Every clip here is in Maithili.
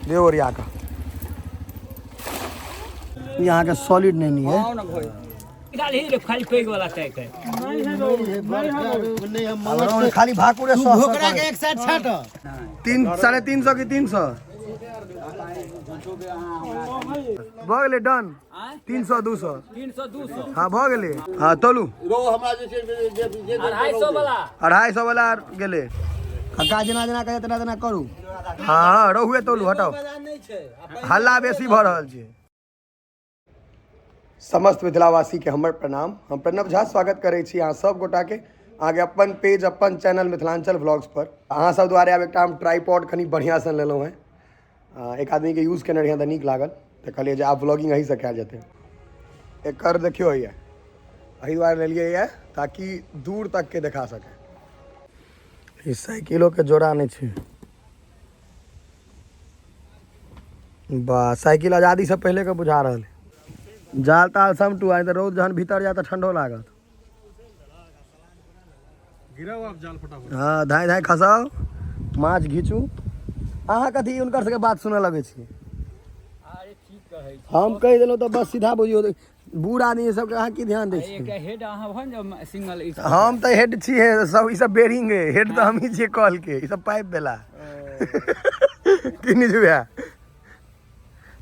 दे ओरिया कऽ। ई अहाँके सॉलिड नैनी है। खाली पैघ वाला तय कर। खाली भाकुरे सौ ओकरा के एक साइड छाट। तीन 350 की 300 भऽ गेलै डन। 300 200 300 200। हाँ भऽ गेलै। हाँ तोलू। हमरा जे छै 250 वाला। 250 वाला गेलै। कक्का जेना जेना कहै तेना तेना करू। हाँ हाँ रहुए तोलू हटाउ, हल्ला बेसी भऽ रहल छै। समस्त मिथिलावासी के हमर प्रणाम। हम प्रणव झा स्वागत करै छी अहाँ सब गोटाके अहाँके अपन पेज अपन चैनल मिथिलांचल व्लॉग्स पर। अहाँ सब द्वारे आब एकटा हम ट्राइपॉड कनि बढ़िआँ सन लेलहुँ हेँ। एक आदमीके यूज केने रहियै तऽ नीक लागल तऽ कहलियै जे आब व्लॉगिंग एहिसँ कयल जेतै। एकर देखियौ हैया एहि दुआरे लेलियै यऽ ताकि दूर तकके देखा सकै। ई साइकिलोके जोड़ा नहि छै। वाह साइकिल आजादी से पहले के बुझा रहल है। जाल ताल समटू आइ तऽ रौद जहन भीतर जाय तऽ ठंडो लागत। गिराओ आप जाल फटाफट। हाँ धाय धाय खसाओ माछ घीचू। अहाँ कथी हुनकर सबके बात सुनऽ लगै छी? अरे ठीक कहै छी। हम कहि देलहुँ तऽ बस सीधा बुझियौ। बूढ़ आदमी सबके अहाँ की ध्यान दै छी? एकटा हेड अहाँ भऽ ने सिंगल। हम तऽ हेड छी हे, सब ई सब बेरिंग है। हेड तऽ हमही छियै कल के, ई सब पाइप वाला की नहीं जुआ।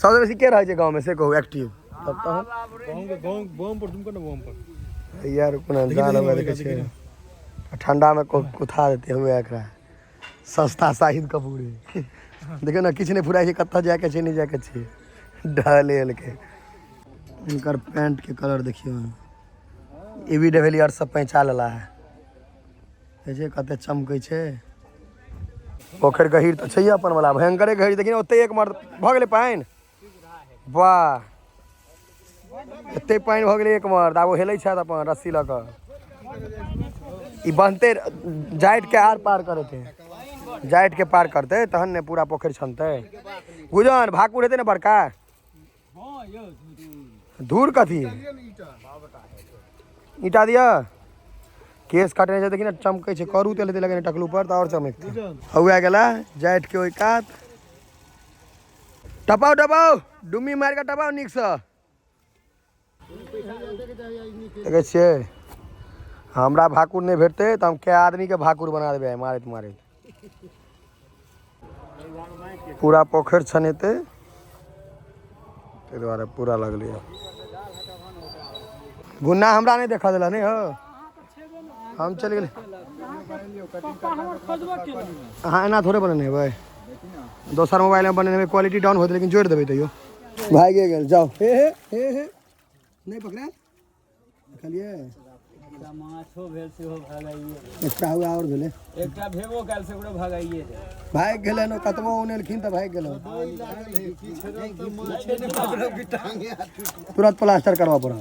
सबसे बेसी के रहै छै गाँव में से कहू एक्टिव? तब तऽ हम बम बम पर तुम ना बम पर यार कोना जाल हुआ देखै छियै। ठंडा में कुथा देते हुए एकरा सस्ता शाहिद कपूर है। देखियौ ने किछु नहि फुराइ छै, कतऽ जायके छै नहि जायके छै। ढलेल के इनकर पैंट के कलर देखियौ। एबी डिविलियर्स सब पैंचा लेला है। देखै छियै कते चमकै छै। पोखरि गहीर तऽ छैहे अपन वाला, भयंकरे गहीर। देखियौ ओते एक मर्द भऽ गेलै पानि। वाह एते पानि भऽ गेलै एक मर्द। आब ओ हेलै छथि अपन रस्सी लऽ कऽ। ई बन्हतै जाइत के आर पार करेतै, जाइत के पार करतै तहन ने पूरा पोखरि छनतै। गुजन भाकुर हेतै ने बड़का? धूर कथी ईटा दिअ। केस कटने छै देखी ने चमकै छै। करू तेल हेतै लगेने टकलू पर तऽ आओर चमकतै। हौआ गेला जाइत के ओहि कात। टपाउ टपाउ डुम्मी मारि कऽ टपाउ नीकसँ। देखै छियै हमरा भाकुर नहि भेटतै तऽ हम कै आदमीके भाकुर बना देबै मारैत मारैत। पूरा पोखरि छनेतै ताहि दुआरे पूरा लगलैए। गुन्ना हमरा नहि देखऽ देलक नहि हो। हम चलि गेलै। अहाँ एना थोड़े बनेने हेबै, दोसर मोबाइलमे बनेने हेबै, क्वालिटी डाउन होतै लेकिन जोड़ि देबै तैयो। भागि गेल जाउ। हे हे हे हे नहि पकड़ायल देखलियै। माछो भेल सेहो भगाइए। एकटा हुआ आओर भेलै। एकटा भेबो कयल से ओकरो भगाइए दे। भागि गेलै ने कतबो उनेलखिन तऽ भागि गेलै। तुरंत प्लास्टर करबऽ पड़त।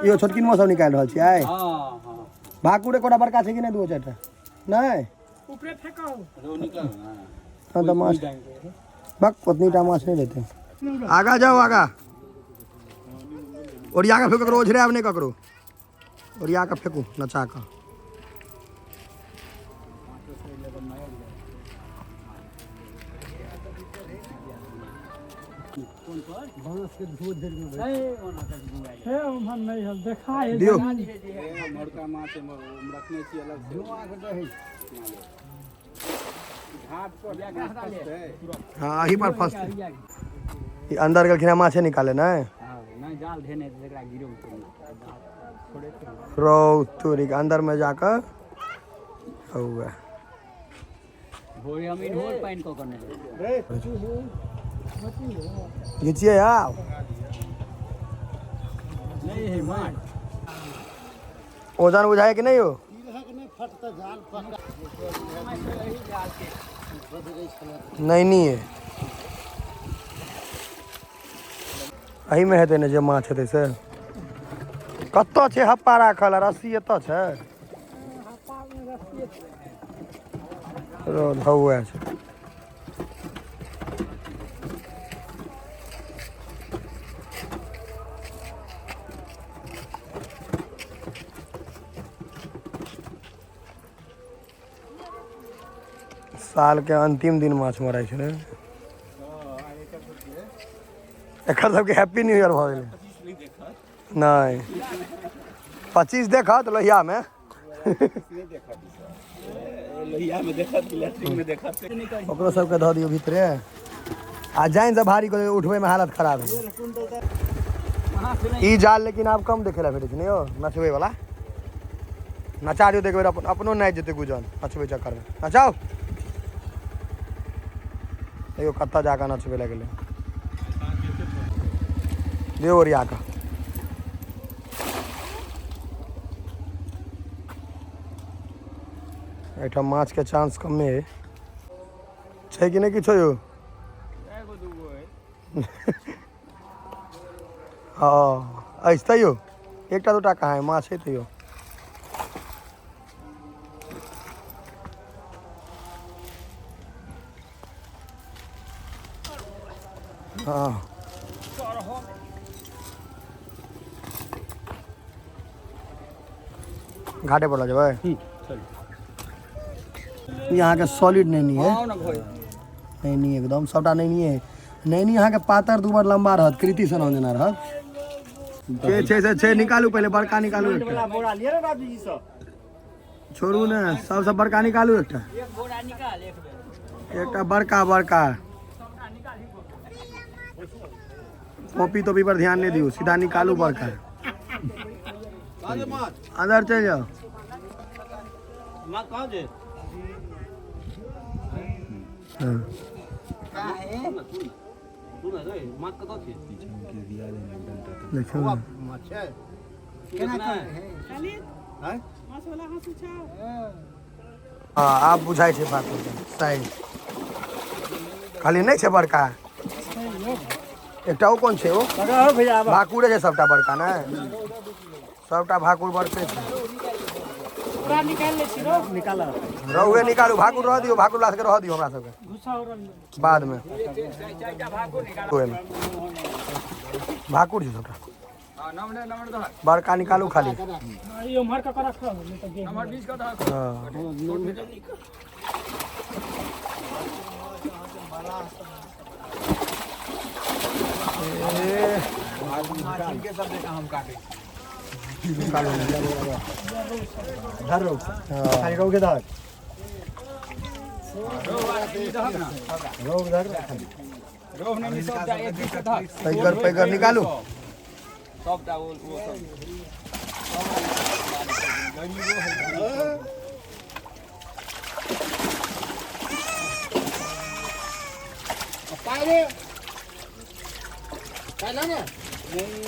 इहो छोटकिनमो सब निकालि रहल छियै। हाँ हाँ भाकुर एकोटा बड़का छै कि नहि? दू चारिटा नहि तहन तऽ माछ बक ओतनीटा माछ नहि देतै। आगा जाउ आगा। ओरिया कऽ फेकू, ककरो ओझरायब नहि, ककरो ओरिया कऽ फेकू नचा कऽ। दियौ। मोरका माछ रखने छी अलग से। हाँ एही पर फंसतै। ई अंदर गेलखिन हँ माछे निकाले नहि? नहि जाल धेने एकरा गिरो। रौ तोरी के अंदर में जाकऽ हौआ भोरे हम इन्होर पानि कऽ कऽ नहि घिचियै आब। नहीं है माछ। ओजन बुझाय कि नहि हो? नहीं नहीं है। एहिमे हेतै ने जे माछ हेतै से। कतऽ छै हप्पा राखल आ रस्सी एतऽ छै? रौ हौआ छै। साल के अंतिम दिन माछ मराइ छै ने। एकर सबके हैप्पी न्यू ईयर भऽ गेलै। नहि 25 देखत लोहियामे। ओकरो सबके धऽ दियौ भीतरे। आ जानि से भारी कऽ उठबै में हालत खराब है। ई जाल लेकिन आब कम देखे ला भेटै छै ने यौ, नचबै वाला। नचा दियौ देखबै अपन अपनो नाचि जेतै गुजन नचबै चक्कर में। नचाउ देखियौ कतऽ जाकऽ नचबै लए गेलै। दियौ ओरिया कऽ। एहिठाम माछके चांस कमे है छै कि नहि किछो यौ? हँ अछि तैयो एकटा दूटा कहाँ है माछ है तैयो। हँ घाटे पर लऽ जेबै। ई अहाँके सॉलिड नैनी है। नैनी एकदम सबटा नैनी है। नैनी अहाँके पातर दुबर लम्बा रहत, कृति सनन जेना रहत। छै छै से छै, निकालू पहिले बड़का निकालू एकटा। छोड़ू ने, सबसँ बड़का निकालू एकटा। एकटा बड़का बड़का। कॉपी तोपी पर ध्यान नहीं दियौ, सीधा निकालू बड़का। अंदर चलि जाओ। हाँ। देखियौ ने। हाँ आब बुझाइ छै बात साइज। खाली नहि छै बड़का एकटा। ओ कोन छै? ओ भाकुरे छै सबटा बड़का ने, सबटा भाकुर बड़के छै। रहुए निकालू, भाकुर रह दियौ, भाकुर ला के रह दियौ हमरा सबके बाद में। ओहिमे भाकुर छै सबटा बड़का, निकालू खाली। हाँ। ए, निकालू। धर रो। हाँ। खाली रोके धर, रोक धर खाली। पैगर पैगर निकालू। सबटा ओ सब।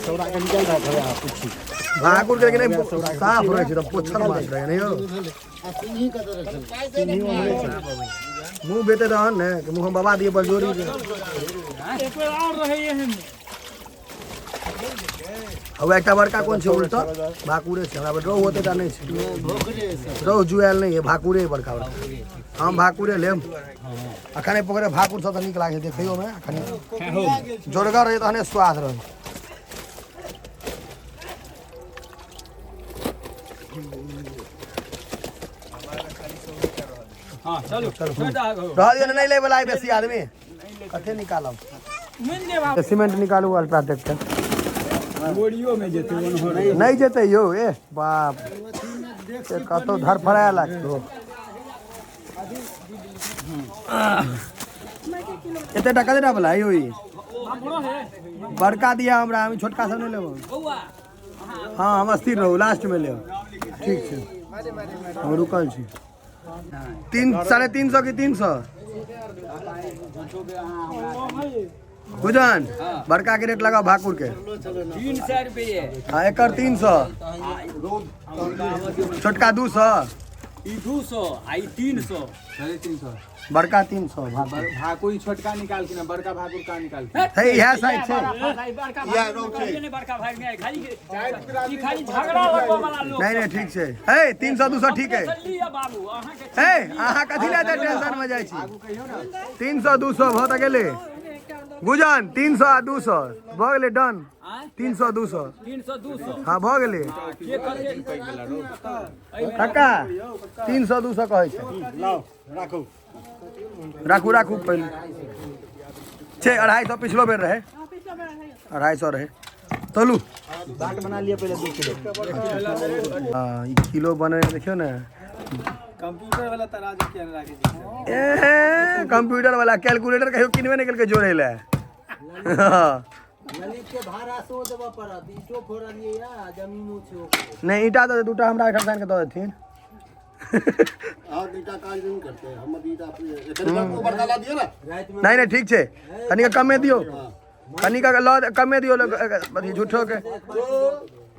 सौरा के निकल रहा था पुच्छी। भाकुर के लेकिन नहीं साफ रहै छै, पोछल माछ रहै नहीं यौ। मुँह बेते रहन ने कि मुँह हम बबा दिए बलजोरी के। हौ एकटा बड़का कोन छै? उल्टा भाकुरे छै। हमरा रोहु ओतेटा नहि छै, रोहु जुआयल नहि है, भाकुरे बड़का बड़का। हम भाकुरे लेब। अखन एहि पोखरि भाकुर सब तऽ नीक लागै छै देखैयोमे। अखन जोरगर रहै तहने स्वाद रहै। हाँ चलू चलू रह दियौ ने, नहि लै वला बेसी आदमी कते निकालब। सीमेंट निकालू अल्ट्राटेक के। बोरियो में जेतै ओनहो नहि जेतै यौ। ए बाप से कतौ धरफड़ाए लागतौ। एतेटा कतेटा वाला यौ? ई बड़का दिया हमरा, हम छोटका सब नहि लेबो। हाँ हम स्थिर रहू, लास्ट में लेब। ठीक छै, हम रुकल छी। 300, 350 कि 300? बुझन बड़का के रेट लगाओ भाकुर के। 300 रुपये। हाँ एकर 300, छोटका 200। ई 200 आ ई 300। 350। बड़का 300 भाकुर। भाकुर छोटका निकाल के ना, बड़का भाकुर का निकाल के। हे इएह साइज छै। बड़का भाई में खाली ई खाली झगड़ा लगबऽ वाला लोग। नहीं नहीं ठीक छै। हे 300 200 ठीक है। लिअ बाबू अहाँके। हे अहाँ कथी लए एते टेंशन में जाइ छी? 300 200 भऽ तऽ गेलै गुजन। 300 आ 200 भऽ गेलै डन। 300 200। 300 200। हाँ भऽ गेलै। के कते? काका 300 200 कहै छै। लाओ राखू। राखू राखू पहिले छै 250 पिछलो बेर रहे, 250 रहे। तोलू बाट बना लिया पहले 2 किलो। हाँ ई किलो बने देखियो ने, कंप्यूटर वाला तराजू किया राखे जी। ए कंप्यूटर वाला कैलकुलेटर कहियो किनबे नहीं केलकै जोड़े ले। ललित के भाड़ा सो देबऽ पड़त, ईटो फोड़लियै या जमीनो छै ओकरो। नहीं ईटा दऽ दूटा हमरा एहिठाम साइन के दऽ देथिन। अहाँ ईटा काज नहीं करते, हमर ईटा एखन बड़का ला दियौ ने। राति में नहीं नहीं ठीक छै, कनिक कमे दियौ, कनिक लऽ कमे दियौ अथी झूठो के।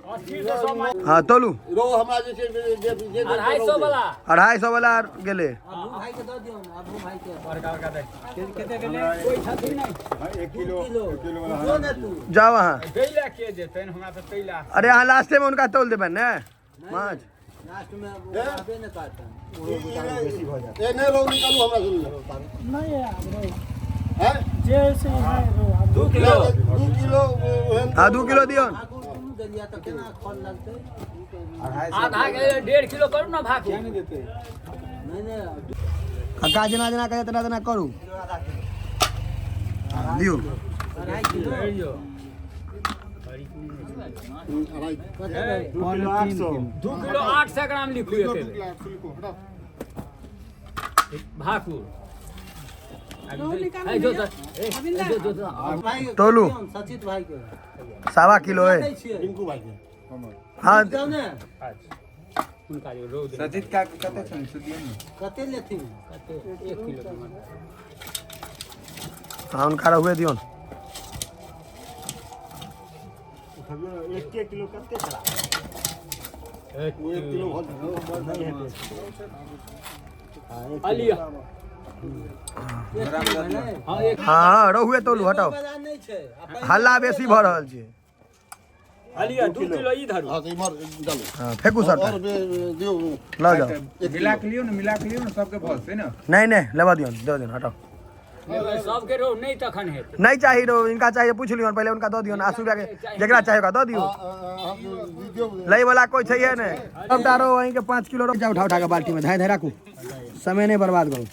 हाँ तोलू रो हमरा जे छै जे जे 250 वाला, 250 वाला गेलै। अबू भाई के दऽ दियौ ने, अबू भाई के। बड़का बड़का दे। कते गेलै? कोइ छथिन नहि। 1 किलो किलो 1 किलो वाला। जो ने तू जाओ अहाँ। तैला के जेतनि हमरा तऽ तैला। अरे अहाँ लास्टे में उनका तोल देबै ने माछ। लास्ट में वो आबे ने करतन। ए नहीं रो निकालू हमरा सुन नहीं है हैं जे से है रो 2 किलो 2 किलो ओहन। हाँ 2 किलो दियौ। भाकुर दुनू देलियै तऽ केना खल लगतै? आधा के 1.5 किलो करू ना भाकुर। नहीं देते। नहीं नहीं काका जेना जेना कहै तेना तेना करू। दियौ 2.5 किलो। 2 किलो 800। 2 किलो 800 ग्राम लिखू एते भाकुर। तोलू सचित भाई के 1.25 किलो है। रिंकू भाई के हाँ जाओ ने। सचित का कते छनि से दियौ ने। कते लेथिन? 1 किलो। हाँ उनका रहुए दियौ। 1 किलो कते चला? 1 किलो अलिया। हाँ रहुए तोलू हटाओ, नहीं छै। हल्ला बेसी भऽ रहल छै। अलिया 2 किलो ई धरू। हां तऽ इमहर डालू। हाँ फेकू सबटा और दियौ लऽ जाओ। मिला के लियौ ने, मिला के लियौ ने सबके भऽ जेतै ने। नहीं नहीं लेबऽ दियौ, दऽ दियौ हटाओ। सबके रोहु नहीं तखन हेतै। नहीं चाहिए रोहु, इनका चाहिए पूछ लियौ पहले, उनका दऽ दियौ। आसू के जकरा चाहिए ओकरा दऽ दियौ। लै वाला कोई छैहे नहि। सबटा रोहु अहीं के 5 किलो रोहु। उठा उठा के बाल्टी में धाय धाय राखू, समय नहीं बर्बाद करू।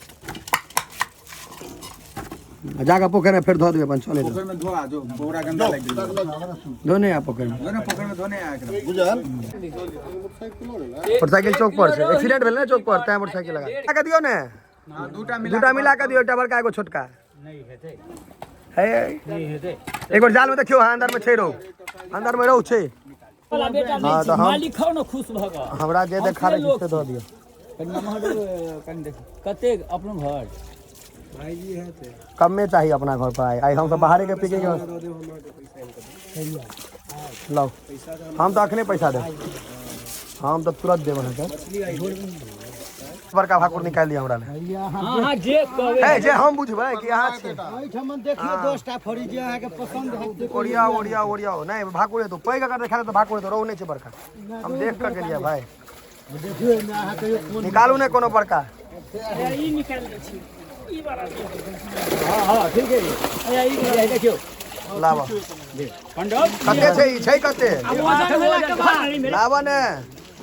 जाके पोखरि में फेर धो देबै अपन, चले पोखरि में धोआ जो बोरा गंदा लागि गेल। धोने आ पोखरि में, धो ने पोखरि में धोने आ एकरा। बुझल मोटरसाइकिल चौक पर छै, एक्सीडेंट भेल ने चौक पर, तैं मोटरसाइकिल लगा के दियौ ने। हां दूटा मिला दूटा मिला के दियौ, एकटा बड़का एगो छोटका। नहीं हेतै, हे नहीं हेतै। एक बार जाल में देखियौ, हाँ अंदर में छै रोहु, अंदर में रोहु छै। वाला बेटा हाँ, नहीं तऽ हम- मालिक खाओ ने खुश भऽ कऽ। हमरा जे देखा दै छै से दऽ दियौ। कतेक अपनो घर कमे चाही अपना घर पर। आइ हम सब बाहरे के पीके के लाओ, हम तऽ अखने पैसा देब, हम तऽ तुरंत देब अहाँके। बड़का भाकुर निकालि दिअ हमरा लए। हाँ जे कहबै हे जे हम बुझबै कि अहाँ छी। एहिठाम देखियौ 10टा फड़ी जे अहाँके पसंद हैत। ओरियाओ ओरियाओ ओरियाओ। नहीं भाकुर हेतौ पैघ अगर देखा तऽ भाकुर हेतौ, रोहु नहि छै बड़का। हम देख कऽ गेलियै भाई। देखियौ एहिमे अहाँ कहियो कोन निकालू ने कोनो बड़का। ई निकाल दै छी ई वाला। हाँ हाँ ठीक है। ई देखियौ लाबऽ पंडौल कते छै ई, छै कते वजन भेला के बाद लाबऽ ने।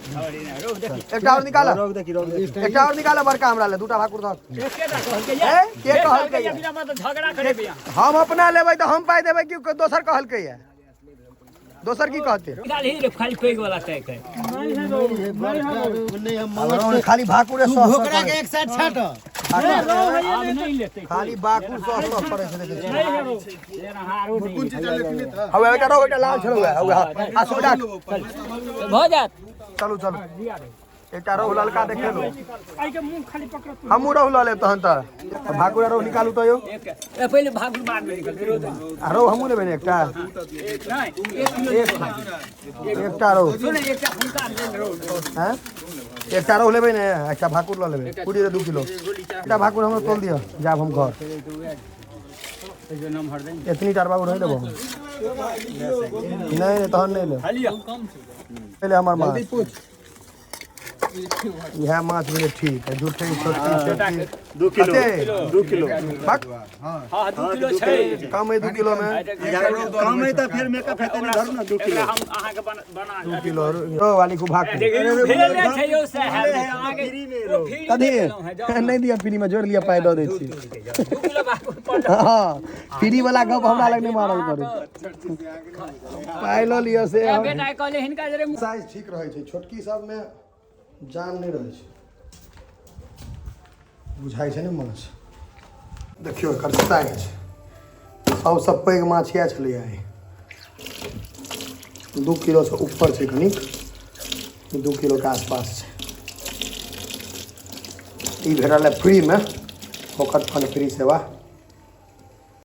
एकटा और निकाल, एकटा और निकाल बड़का हमरा ले, दूटा भाकुर धर। एकेटा कहलकै ए, या के कहलकै या? बिना मतलब झगड़ा करेबै अहाँ। हम अपना लेबै तऽ हम पाइ देबै कि दोसर कहलकै या? दोसर की कहते? निकाल ही रे, खाली पैघ वाला तय कर। नहीं है रो, नहीं है रो। नहीं हम खाली भाकुरे 100 100 ओकरा के एक साइड छाट। आब नहीं लेतै। खाली बाकुर 100 100 पड़ै छै देखै छियै। नहीं है रो। लेना हारो नहीं। हौ एकटा रहो, एकटा लाल छलौ हौ आ सोडा। भऽ जायत। चलू चलू एकटा रोहु ललका देखेलू। आई के मुंह खाली पकड़। हमहूँ रोहु लऽ लेब तहन तऽ। भाकुर रोहु निकालू तऽ यौ। ए पहिले भाकुर बाद में निकलतै रोहु। आ रोहु हमहूँ लेबै ने एकटा। नहीं 1 किलो एकटा रोहु। सुन, एकटा हुनका लेल रोहु। हैं एकटा रोहु लेबै ने, एकटा भाकुर लऽ लेबै। पूरी 2 किलो एकटा भाकुर हमरा तोल दिअ, जायब हम घर। एतनी टा बाबू रहि लेबो हम। नहीं नहीं तहन नहीं लेब। पहिले हमर माछ। इएह माछ भेलै ठीक है, झूठे छोटकी छोटकी। 2 किलो। कते? 2 किलो। बक, हाँ, 2 किलो छै। कम है 2 किलो में। कम है तऽ फेर मेकअप हेतै ने, धरू ने 2 किलो। एकरा हम अहाँके बना 2 किलो ओ वाली को भाग। भेले छै यौ साहब, अहाँके ओ फ्री कथी? देलहुँ हेँ, जाउ। नहि दिअ फ्री में, जोड़ लिअ पाइ दऽ दै छी। 2 किलो भाकुर पड़ल। हँ, फ्री वाला गप हमरा लग नहि मारल करू, पाइ लऽ लिअ से। ए बेटा, कहले हिनका जरे। साइज ठीक रहै छै, छोटकी सबमे जान नहि रहै छै, बुझाइ छै ने माछ। देखियौ एकर साइज, सबसँ पैघ माछ इएह छलैए आइ। 2 किलोसँ ऊपर छै कनिक, 2 किलोके आसपास छै। ई भेटल है फ्रीमे, फोकट फंड फ्री सेवा।